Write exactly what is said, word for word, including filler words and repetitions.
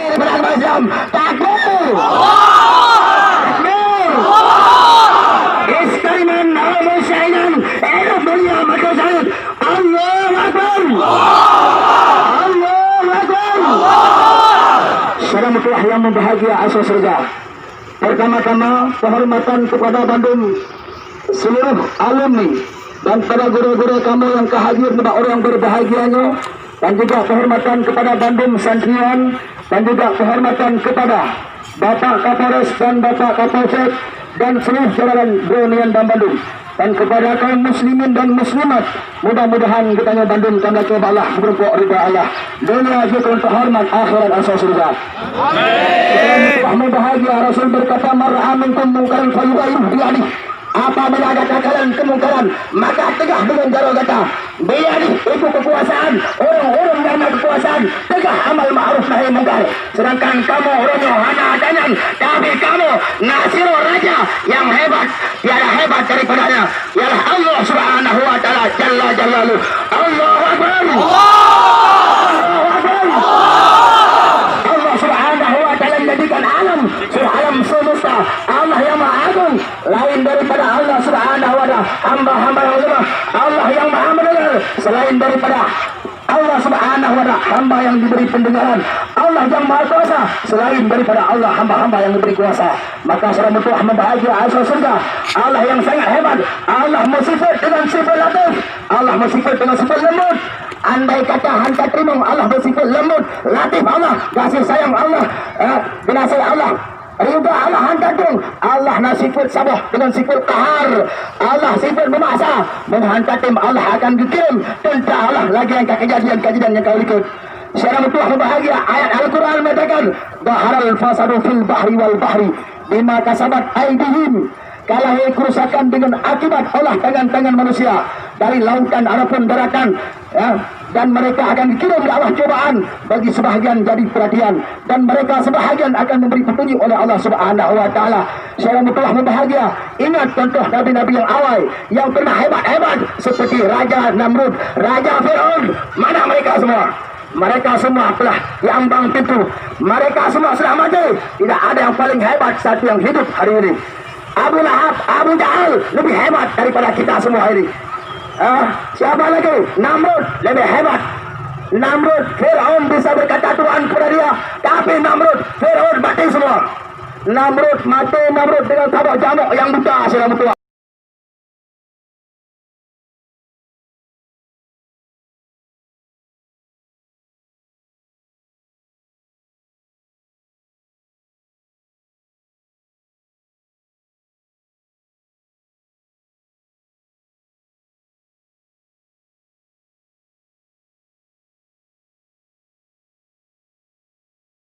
Kepada agama Islam. Takbir! Takbir! Istiman awal syainan, hidup mulia maka syahid. Allahu Akbar! Allahu Akbar! Syedara meutuah yang berbahagia asal surga. Pertama-tama, penghormatan kepada bandum seluruh alumni dan pada guru-guru kamoe nyang ka hadir nibak uroe nyang berbahagia nyoe, dan juga penghormatan kepada bandum santriwan dan juga penghormatan kepada Bapak Kapolres dan Bapak Kapolsek dan seluruh jajaran Brunei dan bandum. Dan kepada kaum muslimin dan muslimat, mudah-mudahan geutanyoe bandum ka meulakée bak Allah, meurumpok ridha Allah. Donya jeuet keu horeumat, akhirat asai syeuruga. Amin. Dalam khutbah meubahagia, Rasul berkata, "Man ra'a minkum munkaran falyughayyirhu biyadihi." Apabila gata kalon keumungkaran, maka teugah deungon jaroe gata. Biyadihi, itu kekuasaan, ureuëng-ureuëng nyang na kekuasaan, teugah amar ma'ruf nahi mungkar. Sedangkan kamoe uroe nyoe hana gata nyan, tapi kamoe na sidroe raja nyang hebat, tiada hebat daripadanya, ialah Allah Subhanahu wa Taala Jalla Jalaluhu. Allahu Akbar. Allahu Akbar. Allah Subhanahu wa Taala menjadikan alam, alam semesta, Allah yang Maha Agung, lain daripada Allah Subhanahu wa Taala, hamba-hamba yang lemah. Allah yang Maha Mendengar, selain daripada Allah Subhanahu wa Taala, hamba yang diberi pendengaran. Allah yang Maha Kuasa, selain daripada Allah, hamba-hamba yang diberi kuasa. Maka syedara meutuah meubahagia asai syeuruga. Allah yang sangat hebat. Allah meusifat dengan sifat latif. Allah meusifat dengan sifat lembut. Andai kata hana teurimong Allah beusifat lembut, latif Allah, kasih sayang Allah, eh, peunaseh Allah, ridha Allah hana teurimong, Allah na sifat saboh dengan sifat qahar. Allah sifat memaksa. Meuhana teurimong, Allah akan geukirém teuntara Allah lagée nyang ka kejadian-kejadian nyang ka likot. Syedara meutuah meubahagia, ayat Al-Quran mengatakan, "Dhaharal fasadu fil bahri wal bahri bima kasabat aidihim." Ka lahé kerusakan dengan akibat olah tangan-tangan manusia dari lautan ataupun daratan, ya, dan mereka akan dikirim oleh Allah cobaan bagi sebahagian jadi perhatian, dan mereka sebahagian akan memberi petunjuk oleh Allah Subhanahu wa Taala. Syedara meutuah meubahagia, ingat contoh nabi-nabi yang awai yang pernah hebat-hebat seperti Raja Namrud, Raja Firaun. Mana mereka semua? Mereka semua telah diambang pintu. Mereka semua sudah mati. Tidak ada yang paling hebat satu yang hidup hari ini. Abu Lahab, Abu Jahal lebih hebat daripada kita semua ini. Ah, siapa lagi? Namrud lebih hebat. Namrud, Firaun bisa berkata Tuhan kepada dia, tapi Namrud, Firaun mati semua. Namrud mati, Namrud dengan tabah jamuk yang buta, syedara meutuah.